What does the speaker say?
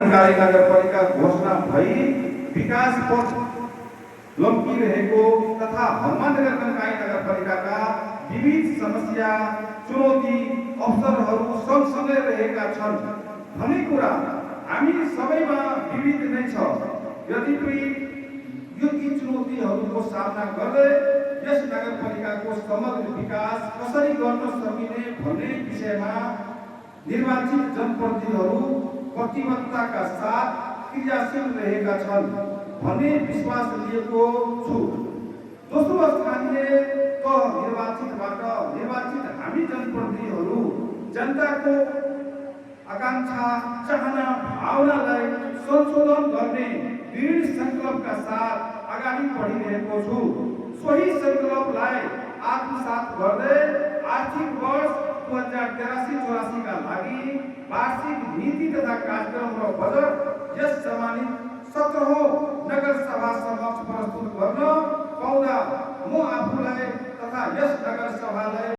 सरकारी नगरपालिका घोषणा भई विकास पथ लम्किरहेको तथा हनुमाननगर कन्काई नगरपालिकाका विविध समस्या चुनौती अवसरहरू सँगसँगै रहेका छन् भन्ने कुरा हामी सबैमा विविध नै छ। यद्यपि यो चुनौतीहरूको सामना गर्दै यस नगरपालिकाको समग्र विकास कसरी गर्न सकिने भन्ने विषयमा निर्वाचित जनप्रतिनिधिहरू प्रतिबद्धताका साथ क्रियाशील रहेका छन् भन्ने विश्वास लिएको छु। दोस्रो स्थानीय तह निर्वाचित हामी जनप्रतिनिधिहरू जनताको आकांक्षा चाहना भावनालाई संशोधन गर्ने दृढ संकल्पका साथ अगाडि बढिरहेको छु। सोही संकल्पलाई आत्मसात गर्दै आर्थिक वर्ष 2083-84 का लागि वार्षिक नीति तथा कार्यक्रम र बजेट यस सम्मानित 17औं नगर सभा समक्ष प्रस्तुत गर्न पाउँदा म आफूलाई तथा यस नगर सभालाई